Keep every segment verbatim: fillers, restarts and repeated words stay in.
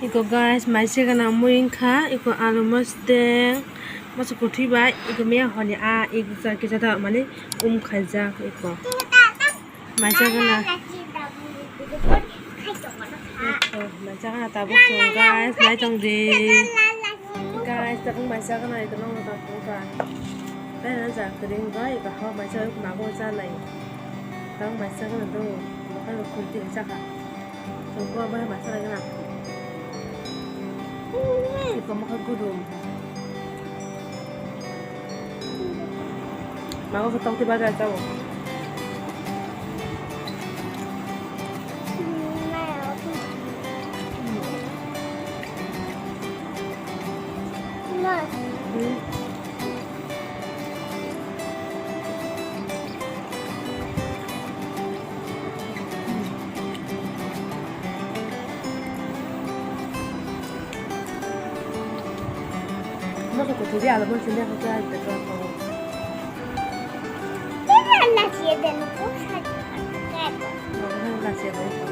Iko guys, maisa gana mui wngkha, iko alu mosdeng, masa kwthwi bai, iko miya honi a, ik ja kisa da mani um khaijak iko. Maisa gana. Iko, maisa gana tabuk chwng guys, nai tong di. Guys, tabuk maisa gana iko nong nong tong ka. Tei na ja kwrwng bai, iko ha maisa mago cha nai. Tabuk maisa gana do, bakal khulti chaka. Tungkol bai masa lagi na. Iko mokhe gudum. Mago khe tokti baja chao. Hmm. Masa kuthwi di alu masa ni hakhe ai petrol pump. Tebra na siye den ko sa. Masa na siye den ko.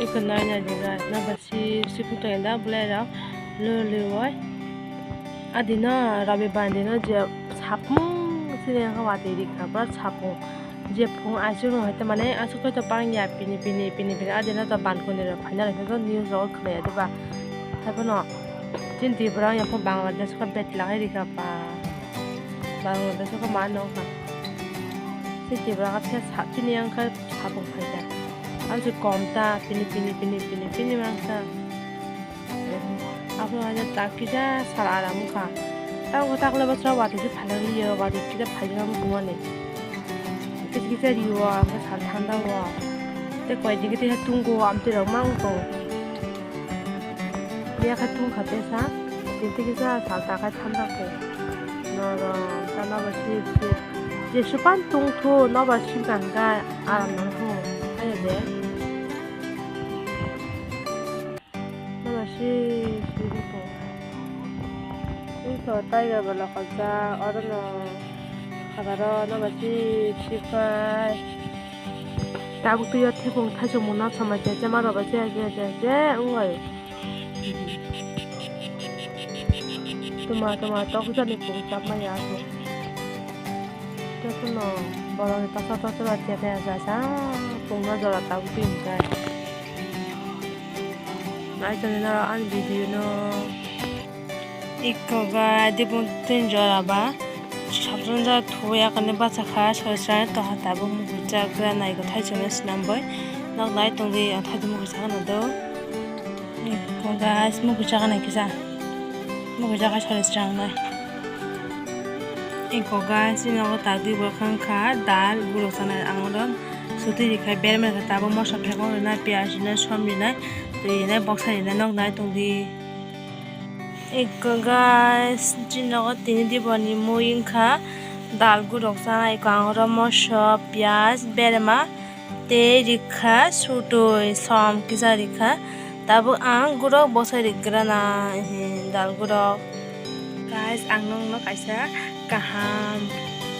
Iko nai nai di guys, naba si si phuto enda bolai rok lulu oi. Adino rabi bandi no je sapung sini ang watwi rikha, bwrap sapung. Je phung aswk rok hai mane aswk khe to bang ya pini pini pini pini adino to ban kuni rok phaina rok news rok khna ya diba. Haiphano chini Tripura wng ya phano Bangladesh khe betla hai rikha ba. Bangladesh khe ma nong kha. Chini Tripura khe sa chini yang khe sapung phaikha. Ang se kom ta pini pini pini pini pini mang kha. Aphuru haino tak kisa sal aram wngkha. Tamo takle bwswk watwi se phainani liya, watwi kisa phaijak wngmani. Kisa kisa rio, hwnkhe sal thanda o. Tei koi digi tei tungo, amtwi rok mang tongo. Miya khe tungkha tesa, tei kisa sal ta khai thanda khe. Norom ta nobo sip sip. Jesupan tungthu nobo sip nangkha aram nangkha. Ayo de. Nono si si iko. Iko tiger bo lokojak, oro no habaro nono si si pai. Tabuk twi o thekong thaisong mano samai se se ma rok bai se se se se wngoi. Tuma tuma tok jani pung chap maya asuk. Jotono borok ni tosa tosa bai chepya jasa pungno jora tabuk twi hwnkai. Naitongdi norok ani video no. Iko ga dibung tin jora ba. Sabjang ja thuya kani bacha kha soi soi toha tabuk mukuchak gra nai ko thai chungya swnam boi. Nok naitongdi ang thai mukuchak no do. Iko ga mukuchak nai kisa. Mukuchak hai soi srangnai. Iko ga sini nogo tabuk bo khang kha dal guro sanai ang oro. Sutwi rikha berma rikha tabuk moso phekong rinai piyaj rinai som rinai twi rinai boksa rinai nok nai tongdi. Eko guys chini nogo tini diboni mui wngkha dal gurok chanai eko ang oro moso piyaj berma tei rikha sutwi som kisa rikha tabuk ang gurok boksa rigrana dal gurok. Guys, ang nokno kaisa kaham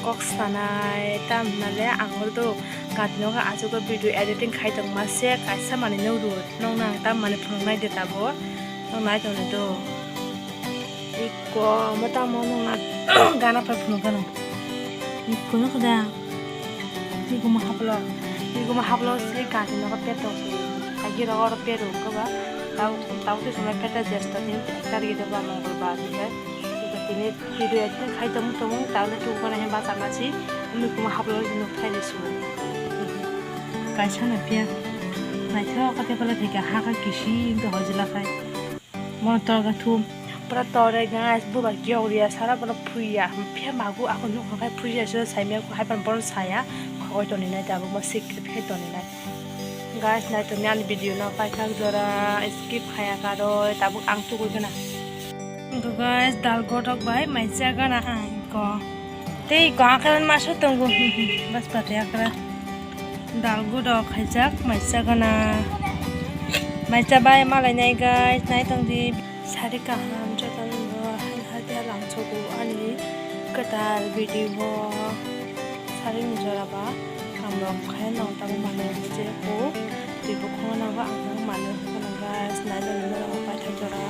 kok sanai, tam hinale ang oro do gati nogo aswk video editing khai tongma se kaisa manwi nukgo, nokno ang tam manwi phunuknai de tabuk, nok nai tongdi do. Iko omo tamo nokna gana phai phunukgano. Iko nokho da. Iguma haplo, iguma haplo se gati nogo peto se. Agi rogo oro peto ko ba. Tau, tau te somoi peto jesto din ek tarikh de ba mongol ba de. Tini video ekta khai tong tong tau le tu ko na ba sama si. Iguma haplo se nok thai de su. Kaisa na pia. Naitho ka te pala thika ha ka kisi to hojila khai. Mo torga thum. Pura tore guys, bubar kiyok riya sara bono phuya. Phiya magu ako nukha khai phuya se saimya ko hai pan bono saya. Khoi toni nai tabuk mo secret khai toni nai. Guys, nai toni ani video no paithak jora skip khaya karoi tabuk ang tugui khna. Guys, dal godok bai mai cha gana ang ko. Tei ko akran maso tongo. Bas pate akran. Dal godok khaijak mai cha gana. Mai cha bai malai nai guys, nai tong di. Sari kaham jotono no hai hai dia langsogo ani kwtal video o. Sari ni jora ba. Hamrok khai nong tamo manwi bujui ko. Twibo khongo nango ang tamo manwi hono guys, nai nani norok paithak jora.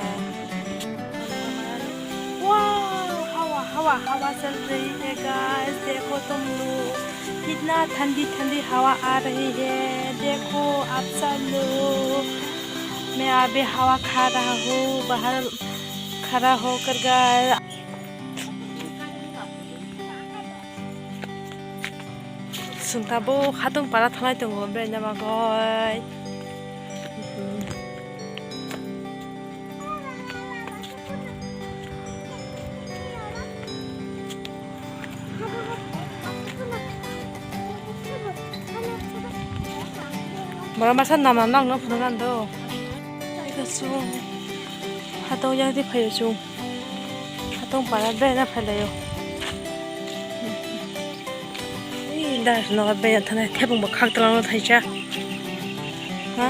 Wow, hawa, hawa, hawa chal rahi hai guys, dekho tum log, kitna thandi thandi hawa aa rahi hai, dekho aap sab log, main abhi hawa kha raha hoon, bahar khada hokar guys. Chwng tabuk Khatungpara thanglai tongo, beraina bagwi. Borok masa nama nang no phunukna do. Eka chwng hatong yak di phaio chwng. Hatong para beraina phailaio. Ih, das no beraina thanai thebong bo khak twlang no thaisa. Ha?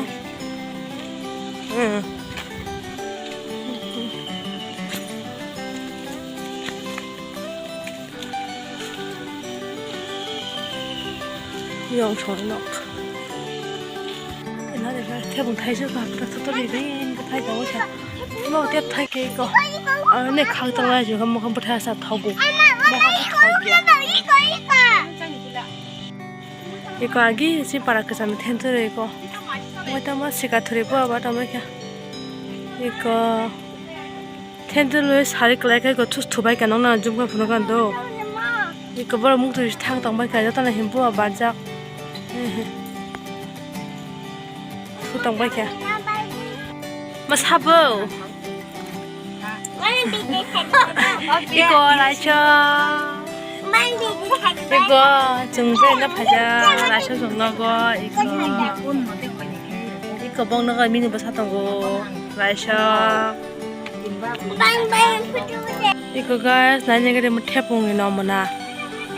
Hmm. Yong chong nok. Ina de ba thebong thaisa ba ta to ni rin ka thai ba wasa. Mo tep thai ke ko. Ane khak ta lai jo mo kam bwtha sa thogu. Mo kam thogu. Iko agi si para kwcham thenthwrwi ko. Moi tamo sika thwrwi bo aba tamo khe. Iko thenthwrwi sari kwlai khe ko thus thubai khe nokna jumkha phunukha do. Iko borok muktwi thang tongbai kha jotono himbo barjak. Thu tongbai kha. Ma sabo. Iko laisok. Iko chwng beraina phaijak, laisok chwng nogo, iko. Iko bok nogo, mini bwsa tongo, laisok. Iko guys, naina gari mo thepung ni no mona.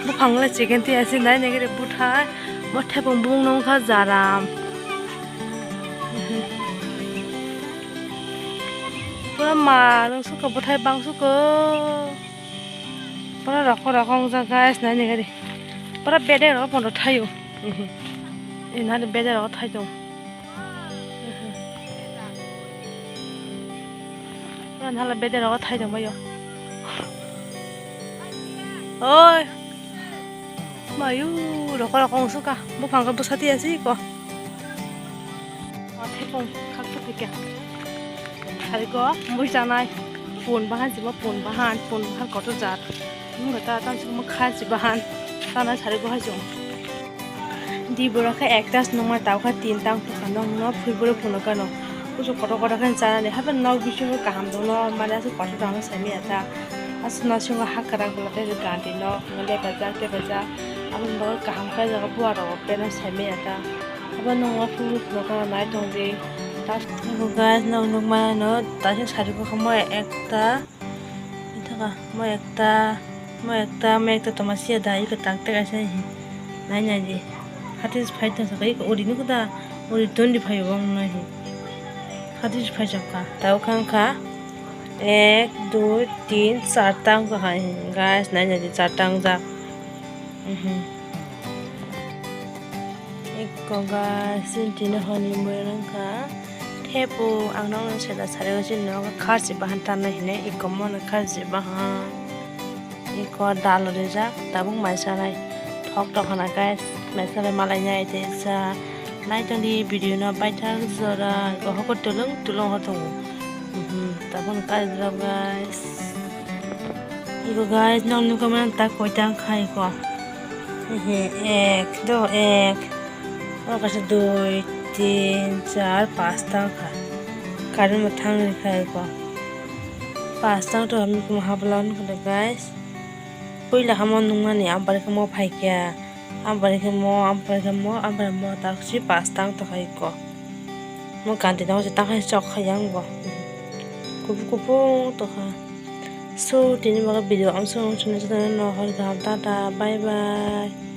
Buphang le chicken ti asi naina gari buthai. Mo thepung bung nong kha jaram. Pura ma nung suko bwthai bang suko. Pura rokho rokho wngjak guys, naina gari. Pura bedek rokho pondo thaio. Inani bedek rokho thai tong. Pura nala bedek rokho thai tong bayo. Oi. Mayu, rokho rokho wngsuka. Buphang khe bwsa tiya si ko. O thepung khaksa thikya. Sari ko mui chanai. Pun bahan sima pun bahan, pun bahan kotor jat. Nung ta tan sima kha si bahan. Tanai sari ko hajung. Di borok khe ekta nungma tao kha tin tang thokha nokno phui borok phunukha no. Kusu kotor kotor khe chanani. Haphano nok bisingo kaham dongno mane aswk kotor dangno saimanya ta. Aswk nasingo ha kwrak bwla tei gandi nok lepajak tepajak. Aboni bagwi kaham khe jaga buwa rok beno saimanya ta. Abo nungma phuru phuru khe nai tongdi. Guys, nok nukmano taisik sari bukhukmo ekta. Ithaka mo ekta, mo ekta, mo ekta toma siya da iko tak tak asa hi. Nai nai di. Hati phai tong saka iko uri nuku da. Uri tondi phai bong nai hi. Hati phai saka. Tao khang kha. Ek, dui, tin, char tang kha hi. Guys, nai nai di char tang jak. Mhm. Iko guys, sini tini honi mui rang kha. Thepu ang nokno seda sari o sini nogo kharchi bahan tanai hinui iko mono kharchi bahan. Iko dal rijak tabuk mai sanai thok tokana guys. Mesa bai malai nai te sa. Nai tong di video no paithak jora go hokor tulung tulung ho tongo. Mhm, tabuk no kai jora guys. Iko guys, nong nukha mano ta koitang khai ko. Ehe, ek, do ek. Oro kaisa dui, tin, char, pas tang kha. Current bo thang ri khai ko. Pas tang to hami kuma habla nukha guys. Puila hamo nungmani ampar khe mo phaikha. Ampar khe mo, ampar khe mo, ampar mo tak si pas tang to khai ko. Mo kanti tang si tang khai chok khai yang bo. Kupu kupu to kha. So, tini baga video ang sung sung no hor gam, tata, bye bye.